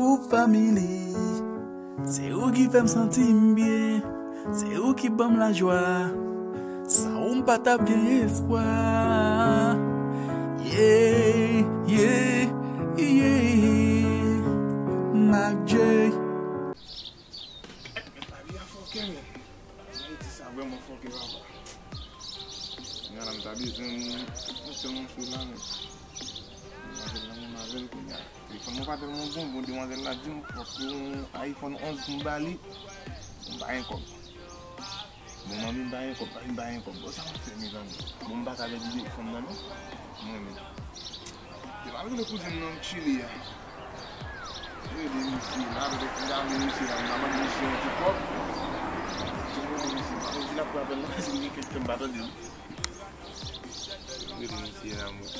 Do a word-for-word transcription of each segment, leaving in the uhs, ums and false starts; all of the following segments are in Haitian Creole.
Ou family, se ou ki fè m santi m byen, se ou ki ban m lajwa, san ou m pa t ap gen espwa. Yeah, yeah, yeah, Mac J. Mari a fòkè, men. Mari di sa vrèman fòkè, papa. Kounya la, m ta bezwen yon sèl mòso la, men. Demwazèl la, menm avè l kounya. Telefòn mwen pa tèlman bon, bon, demwazèl la di m fòk yon iPhone onz pou m ba li, pou m pa gen kòb. Bon, manmi, m pa gen kòb, manmi, m pa gen kòb. Bon, sa m ap fè, mezanmi? Bon, m pa ka pèdi telefòn nan, non. Mwen menm. Se pa vre, kouzen m nan Chili a. Rele misye la, petèt m ta rele misye la, m ta mande misye yon ti kòb. Ti mwen rele misye, m pa konn si l ap pran apèl la, paske li gen kèk tan m pa tande l. Rele misye la, mwen.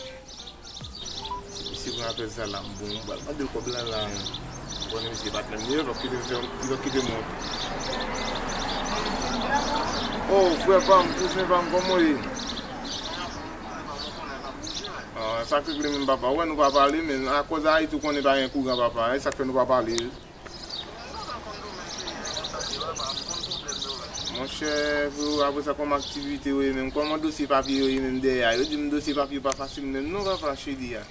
Si misye pran apèl sa la, m bon, m pral mande l kòb la, la. M konnen misye patnè m ye, l ap kite m fè, l ap kite m wont. Oh, frè pa m, kouzen pa m, kòman w ye? Ah, sa k regle menm, papa? Ou wè nou pa pale, men akòz Ayiti, ou konnen pa gen kouran, papa. E sa k fè nou pa pale? Monchè, freo, apre sa, kòman aktivite yo ye menm? Kòman dosye papye yo ye menm dèyè a? Yo di m dosye papye yo pa fasil menm non, papa, Chili a.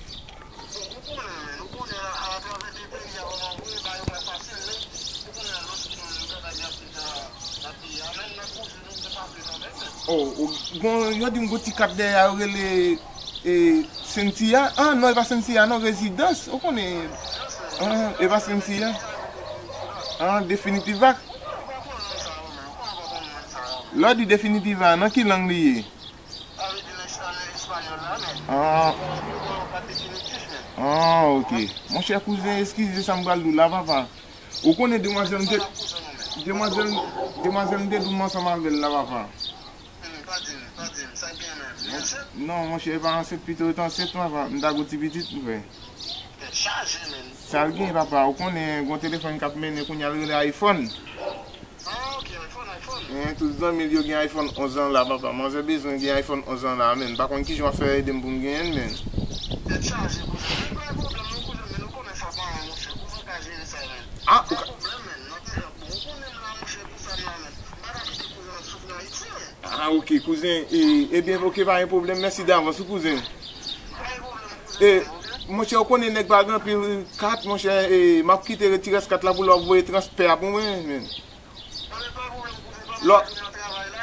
Oh, ou, bon, yo di m gon ti kat dèyè a, yo rele, e, Cynthia. Ah, non, e pa Cynthia, non, rezidans. Ou konnen, ah, e pa Cynthia. Ah, Definitiva. Lè w di Definitiva, nan ki lang li ye? Ah, ah, ok. Monchè kouzen, eskize sa m pral di w la, papa. Ou konnen demwazèl m te, demwazèl, demwazèl m te di w m ansanm avè l la, papa. Non, monchè, e pa ansent pito, yo te ansent, papa. M ta gon ti pitit, m fè. Sa l gen, papa? Ou konnen, gon telefòn k ap mennen kounya, l rele iPhone. Hein, tout zanmi l yo gen iPhone onz an la, papa. Manzè bezwen gen iPhone onz an la, men m pa konn kijan w ap fè ede m pou m genyen l, men. Ah, ou ka... Ah, ok, kouzen. E, ebyen, ok, pa gen pwoblèm. Mèsi davans, wi, kouzen. E, monchè, ou konnen nèg pa gen anpil kat, monchè, e, m ap kite ti rès kat la pou lè w voye transfè a pou mwen, men. Lè,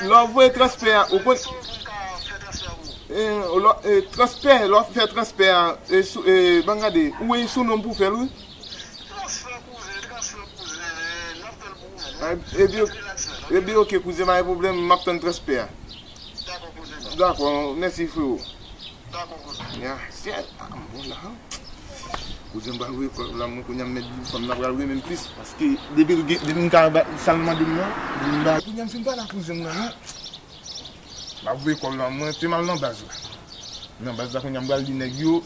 lè w voye transfè a, ou konn, e, lè, e, transfè, lè w fè transfè a, e, sou, e, ban m gade, ou wè sou non m pou fè l, wi. Ebyen, ebyen, ok, kouzen, pa gen pwoblèm, m ap tann transfè a. Dakò, mèsi, freo. Ya, syèl. Ah, m bon la. Kouzen m pral voye kòb la, mwen, kounya m mèt di fanm nan pral renmen m plis, paske depi l gen, depi m ka ba, sa l mande m nan, m ba. Kounya m fin pale ak kouzen m nan, non. M ap voye kòb la, mwen, te m al nan baz la. Nan baz la, kounya m pral di nèg yo,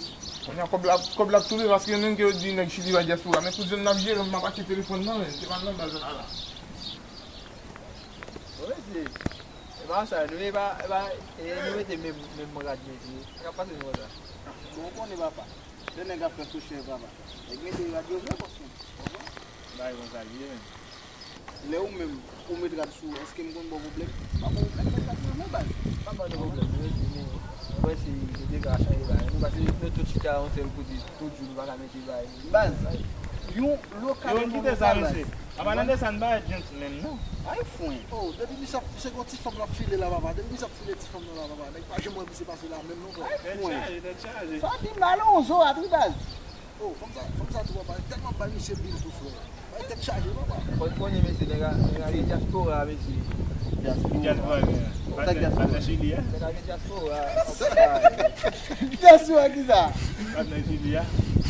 kounya kòb la, kòb la ap tonbe, paske menm ke yo di nèg Chili pa dyaspora, men kouzen m nan ap jere, m ap achte telefòn nan, men, te m al nan baz la, la. Bon, mesye, e pa sa, nou, e pa, e pa, e, nou mete menm, menm rad, mesye. Sa k ap pase nou konsa? Bon, ou konnen, papa. Lè nèg ap fè sou chè, papa. Nèg mete rad yo vre, bòs mwen. Bagay konsa l ye, men. Lè ou menm, ou met rad sou ou, èske m konn ba w pwoblèm? M pa ba w pwoblèm, met rad yo vre, baz. Pa ba nou pwoblèm, nou rete, nou, nou wè si nou te ka chanje bagay. Nou pase, nou tout chita yon sèl kote, tout jou, nou pa ka mete bagay. Baz, yon lokal. Yo, kite sa, mesye. Apa nan desann pa gentleman, non. Ay, fwen. Oh, depi misye ap, se gon ti fanm l ap file la, papa. Depi misye ap file ti fanm nan la, papa. Nèg pa janm wè misye pase la menm, non, frè. Tèt chaje, tèt chaje. Sa pi mal, on zo a, pi baz. Oh, fanm sa, fanm sa tou, papa. Tèlman bay misye bil tou, frè. Bay tèt chaje, papa. Fò n konnen, mesye, nèg a, nèg a gen dyaspora, mesye. Dyaspora. Dyaspora, yeah. Sa dyaspora? Patnè Chili a? Nèg a gen dyaspora. Dyaspora ki sa? Patnè Chili a.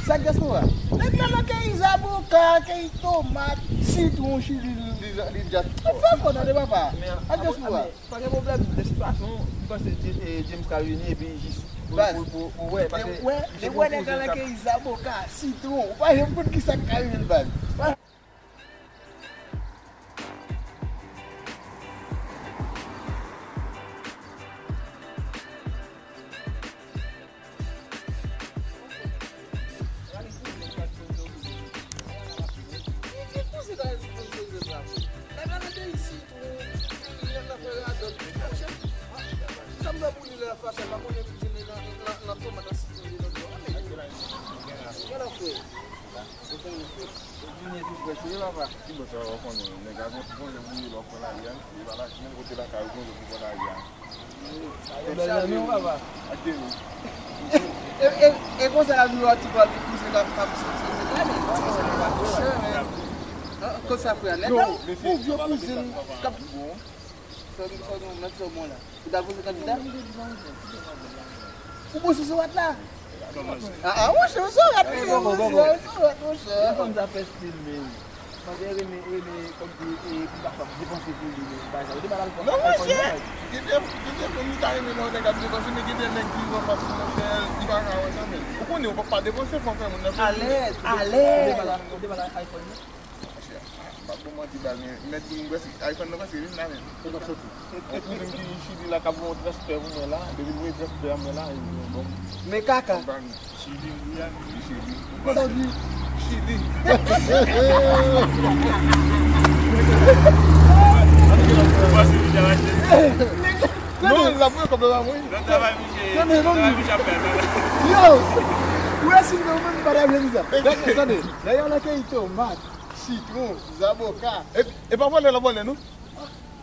Sa dyaspora? Nèg la nan keyi zaboka, keyi tomat, sitwon, Chili, li, li, li dyaspora. Fè fò tande papa. A dyaspora. Pa gen pwoblèm de sitiyasyon, m panse James ka vini epi jis pou, pou, pou wè, paske depi w wè nèg la nan keyi zaboka, sitwon, ou pa janm konn kisa k ka rive l, baz. Vini tou prèske wi papa. Ki bò sa w konnen nèg la gon gon lè pou ye lè w pran lari a, li pa la menm kote lakay ou gon lè pou pran lari a. Achte nou. E konsa la nou wè ti pwa ki pouse k ap k ap soti. Konsa frè nèg la pou vye kouzin k ap. Sò nou sò nou mèt sò bon la. Ou ta poze kandida? Ou poze sou rat la? Ah ah monchè, ou sou rat li. Ou sou rat monchè. Ou konn sa fè stil men. Mwen te renmen renmen kòm di e pou pa fè depanse pou li men bagay sa. Ou te ba l alkòl. Non monchè. Gen de gen de moun li ta renmen nan nèg ap depanse men gen de nèg ki anfas li monchè li pa ka wè sa men. Ou konnen ou pa depanse fò fè moun nan. Alèz, alèz. Ou te ba l iPhone non? Monchè, ah, m p ap bon manti baz men mèt di m prèske iPhone nan prèske vin la menm. Kote w soti? Yon kouzin ki Chili la k ap voye yon transfè pou mwen la, depi l voye transfè a mwen la, li bon. Men kaka. Chili wi a. Li Chili. Sa w di? Chili. Non, l ap voye kòb la mwen. Nan travay misye, nan travay misye ap fè la. Yo! Ou wè si m nan menm pa ta vle di sa. Tande, tande. Dayè nan keyi tomat. Sitwon, zaboka. E, e pa vòlè l ap vòlè nou?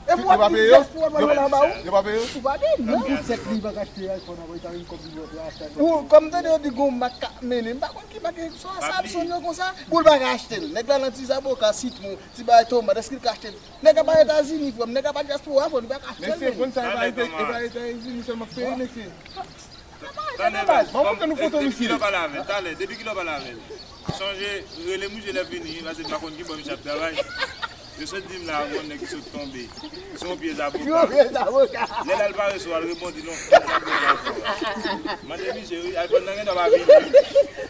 E pou w ap di dyaspora vòlè l ap ba ou? Yo pa peye? Ou pa peye? Menm pou sèk li pa ka achte iPhone ankò, li ta vin kòb li pou achte iPhone. Ou, kòm tande yo di gon mak k ap mennen, m pa konn ki mak, swa Samsung yo konsa, pou l pa ka achte l. Nèg la nan ti zaboka, sitwon, ti bagay tomat, èske l ka achte l? Nèg la pa Etazini, frè m, nèg la pa dyaspora, frè m, li pa ka achte l. Mesye, konn sa, e pa Eta-, e pa Etazini sèlman k peye, mesye. Talè, baz, mwen montre nou foto misye. Depi kilè w pale avè l? Talè, depi kilè w pale avè l? Sonje, rele misye lè fini, paske m pa konn ki bò misye ap travay. Yo sot di m la, gon nèg ki sot tonbe. Se yon pye zaboka. Yon pye zaboka. Lè l al pare sou al rebondi, non. Mande misye, wi, iPhone nan gen dwa pa vini.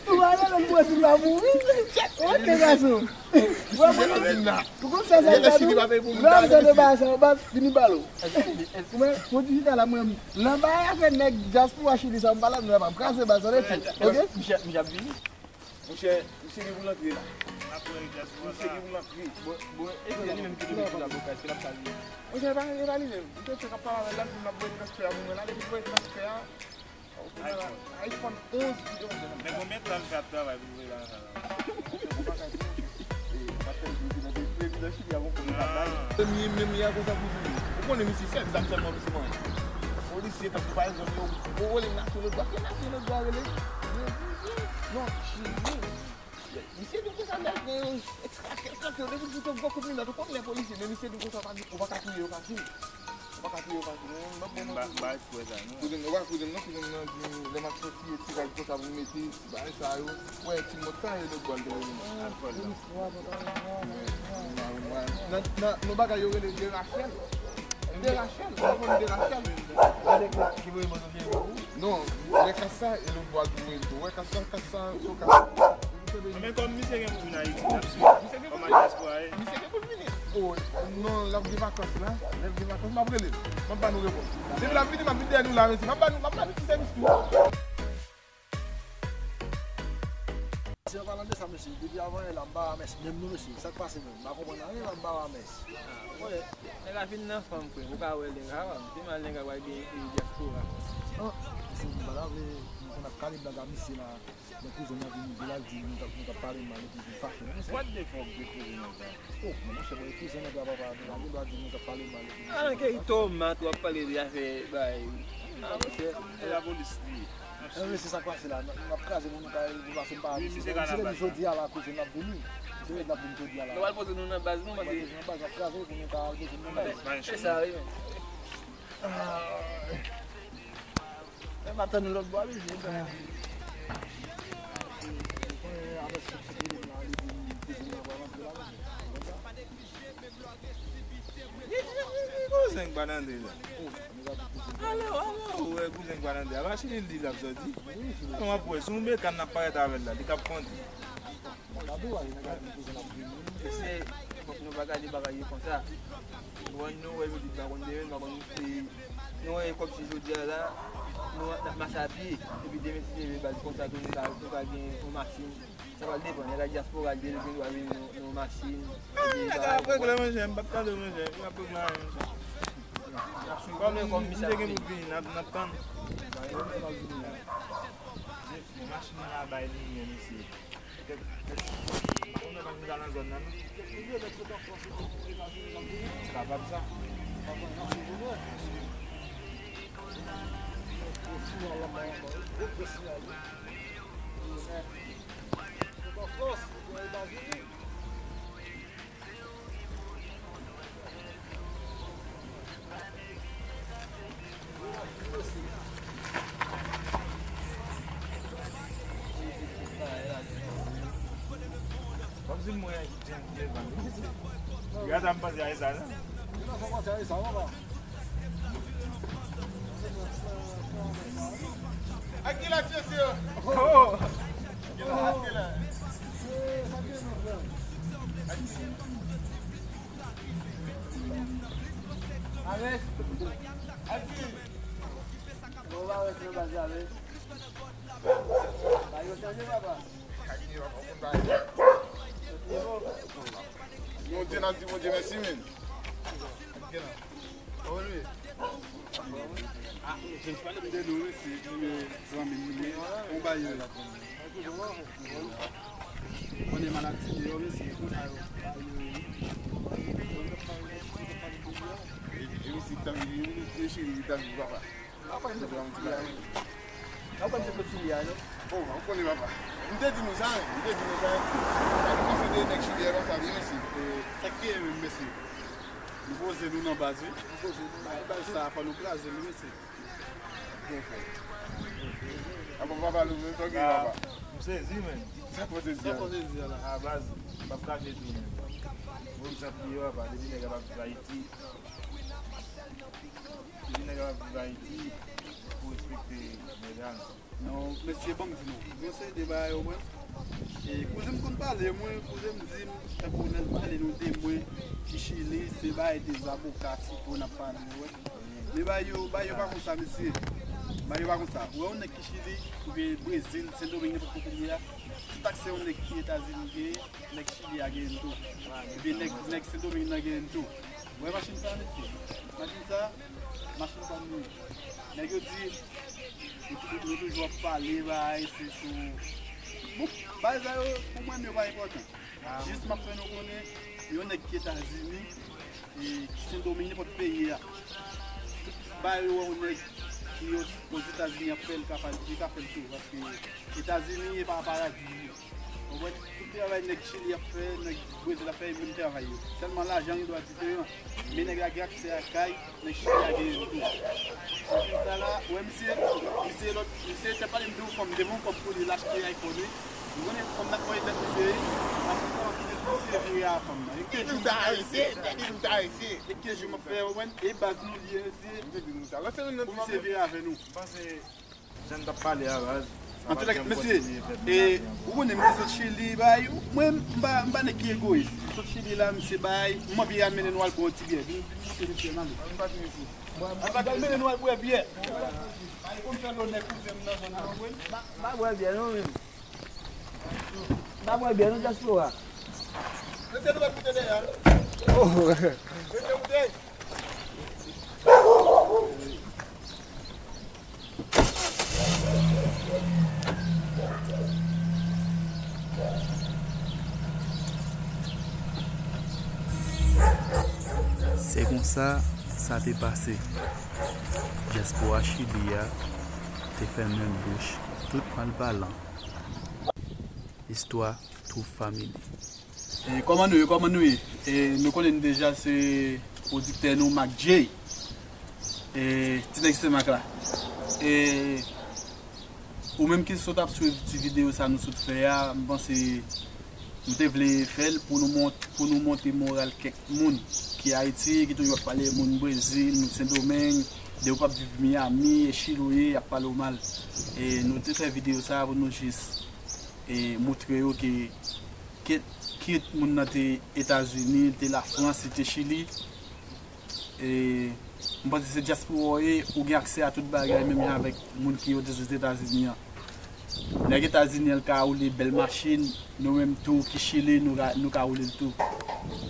Ou pa rele m pou si l pa mouri. Ok, gason. Ou konn sa sa. Lè si li pa peye pou moun, lè m tande bagay sa yo, baz, vini balo. Ou wè, pwodui chita la, mwen, nan bagay afè nèg dyaspora Chili sa, m pa ladan, m ap kraze baz sa nèt, ok? Misye, misye ap vini. Monchè, misye gen pou l antre la. Misye gen pou l antre. Bon, bon, e se li menm ki te mete laboka, se l ap sa vini. Monchè, e pa, e pa li menm. M te fèk ap pale avè l, l ap di m l ap voye transfè a pou mwen la, depi l voye transfè a, iPhone. iPhone onz videyo. Men konbyen tan l fè ap travay pou l voye lajan sa la? Yon bagay pou mwen. E, m ap fè l di prezidan Chili a gon kote l ap bay. Menm, menm, menm, ya konsa pou di. Ou konnen misye sèl zam sèlman misye manyen. Polisye, tankou pa egzanp, yo, yo rele nasyonal dwa. Ki nasyonal dwa rele? Non, Chili. Misye di konsa, lè l gen yon krak, krak, krak, yo depi l fout yon gwo kout minòt, ou konn lè polisye, men misye di konsa, ou pa ka touye yo fasil. Ou pa ka touye yo fasil. M pa kwè sa, non. Kouzen, ou pa kouzen, non, kouzen nan di, lè m ap soti, e ti rad konsa pou m mete, bagay sa yo. Wè, ti mòt sa, e lòt bò l te rele m. Alkòl la. Nan, nan, nan bagay yo rele De Rachel. De Rachel, ou konn De Rachel? Non, lè kasa, e lòt bò l te rele m tou. Wè, kasa, kasa, so kasa. Men kòm misye gen pou vin Ayiti, n ap swiv. Kòman dyaspora ye? Misye gen pou l vini. O, non, l ap gen vakans la. Lè l gen vakans, m ap rele l. M ap ba nou repons. Depi l ap vini, m ap vin dèyè nou la, mesye. M ap ba nou, m ap ba nou ti sèvis tou. Si an palan de sa, mesye, depi avan yè la, m pa Rames menm non, mesye. Sa k pase menm? M pa konprann anyen la, m pa Rames. Nèg la fin nan fanm, frè. Ou ka wè nèg la, pi mal nèg la pral gen, e, dyaspora. An, mesye, m pa ta vle, m konn ap kale blag a misye la. Men kouzen nan vin di la, di nou t ap, nou t ap pale mal epi vin fache. What the fuck de kouzen nan sa? Oh, men monchè, mwen kouzen nan papa, nou pa gen dwa di nou t ap pale mal epi. Ah, ke tomat w ap pale de afè bay. Ah, monchè. E lapolis li ye. An, mesye, sa k pase la? N ap kraze moun, nou ka, nou pase m pa. Wi, misye ka nan baz la. Jodi a la, kouzen n ap vini. Se vre n ap vini jodi a la. Nou al poze nou nan baz nou, paske. Nan baz, n ap kraze pou nou ka al poze nou nan baz. Se sa, wi. Ah. E m ap tann lòt bò li vin. Kouzen k pa nan de la. Alò, alò, ou wè kouzen k pa nan de la. Machin li l ap sòti. An w ap wè, sou yon bekàn n ap parèt avè l la, li k ap kondi. Mesye, fòk nou pa gade bagay yo konsa. Nou wè, nou wè jodi, nou pa konn demen, nou pa konn, e, nou wè kòmsi jodi a la, nou, n ap mache a pye, epi demen si Dye vle baz konsa tou, nou ka, nou ka gen yon machin. Sa pral depann, nèg la dyaspora, li te gen dwa vini nan, nan yon machin. Ah, nèg la ap regle, monchè, m p ap tande, monchè, m ap regle anyen, monchè. Kòm misye gen pou vini, n ap, n ap tann. Machin la bay limyè, mesye. Kapab sa. Kòmsi mwen, gade m panse a sa, non? Ak ki la, mesye? Oh! Ak ki la? Ares. Ak ki? Bon, Ares nan baz la, men. Ba yo chanje, papa. Bondye, n ap di Bondye mèsi, men. Kòman nou ye? Ah, James, pale m de nou, wi, se zanmi m, wi. Yon bagay la. Konnen maladi deyò, wi, se konsa yo. E, e, wi, se tann, e, e, cheri, tann, papa. Papa, m te fè yon ti bagay. Papa, m te fè ti bagay, non? Oh, ou konnen, papa. M te di nou sa, wi. M te di nou sa, wi. Sa ki konsène nèg Chili a konsa, wi, mesye. E, sa k genyen menm, mesye? Nou poze nou nan baz, wi. Nou poze nou nan baz. Baz sa, fò nou kraze l, wi, mesye. Byen fèt. Apa papa, nou menm, sa w gen, papa? M sezi, men. Sa k fè w sezi a? Sa k fè w sezi a la? A baz, m p ap kache tou, men. Bon, egzanp li ye, papa, depi nèg ap viv Ayiti, depi nèg ap viv Ayiti, pou respekte nèg la. Non, mesye, ban m di nou. Yon seri de bagay, ou konprann? E kouzen m konn pale, mwen, kouzen m di m, tankou lè l pale nou de mwen ki Chili, se bagay de zaboka, sitwon n ap pale, ou wè. Men bagay yo, bagay yo pa konsa, mesye. Bagay yo pa konsa. Ou wè yon nèg ki Chili, oubyen Brezil, Sendomeng, nenpòt kote li ye a, tout aksè yon nèg ki Etazini genyen, nèg Chili a genyen l tou. Epi nèg, nèg Sendomeng nan genyen l tou. Ou wè machin sa, mesye? Machin sa, machin pa m li. Nèg yo di, yo tou-, yo toujou ap pale, bay, se sou. Bon, bagay sa yo, pou mwen, yo pa enpòtan. Jis m ap fè nou konnen, yon nèg ki Etazini, e, ki Sendomeng, nenpòt peyi a. Tout bagay yo wè yon nèg ki Ozetazini ap fè, l ka fè, li ka fè l tou, paske Etazini e pa paradi. Ou konprann? Tout travay nèg Chili ap fè, nèg Brezil ap fè, e menm travay yo. Sèlman lajan gen dwa diferan. Men nèg la gen aksè a kay, nèg Chili a genyen l tou. Epi sa la, ou wè misye, misye lòt, misye te pale m de yon fanm, m te voye yon kòb pou li, l achte iPhone, wi. Ou konnen fanm nan pran tèt misye, wi. Apre sa, misye vire a fanm nan. E ke jou m ap fè, mesye? E ke jou m ap fè, ou konprann? E baz nou li ye, mesye. Pou misye vire avè nou. Jan n t ap pale a, baz. Antouka, mesye, e, ou konnen m te sot Chili, bay, mwen, m pa, m pa nèg ki egoyis. M sot Chili la, misye bay, m anvi al mennen nou al bwè yon ti byè. Vin, vin, vin, mesye, n ale. Ann pati, mesye. Ann pati, al mennen nou al bwè byè. Bay, konn fè lonè kouzen m nan zòn nan, wi. M pa, m pa bwè byè, non, menm. M pa bwè byè, non, dyaspora. Mesye, nou mèt moute dèyè a. Oh. Mesye, moute. Se konsa sa te pase. Dyaspora Chili a te fèmen bouch tout malpalan. Istwa Trou Family. E, kòman nou ye? Kòman nou ye? E, nou konnen nou deja se pwodiktè nou, Mac J. E, ti nèg Senmak la. E, ou menm ki sot ap swiv ti videyo sa nou sot fè a, m panse nou te vle fè l pou nou mont-, pou nou monte moral kèk moun ki Ayiti, ki toujou ap pale moun Brezil, moun Sendomeng, depi w p ap viv Miami, e Chili w ye, y ap pale w mal. E nou te fè videyo sa pou nou jis, e, montre yo ke, ke, kit moun nan te Etazini, li te Lafrans, li te Chili. E, m panse se dyaspora w ye, ou gen aksè a tout bagay, menm jan avèk moun ki Ozetazini an. Nèg Etazini an, l ka woule bèl machin, nou menm tou ki Chili, nou ka, nou ka woule l tou.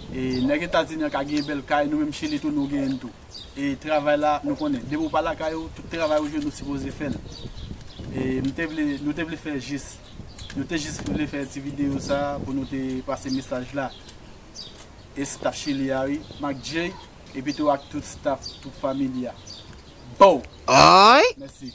E nèg Etazini an ka gen bèl kay, nou menm Chili tou, nou genyen l tou. E travay la, nou konnen, depi w pa lakay ou, tout travay ou jwenn, ou sipoze fè l. E m te vle, nou te vle fè jis Nou te jis vle fè ti videyo sa pou nou te pase mesaj la. E staff Chili a wi, Mac J, epi tou ak tout staff, tout family a. Bow! Ay! Mèsi.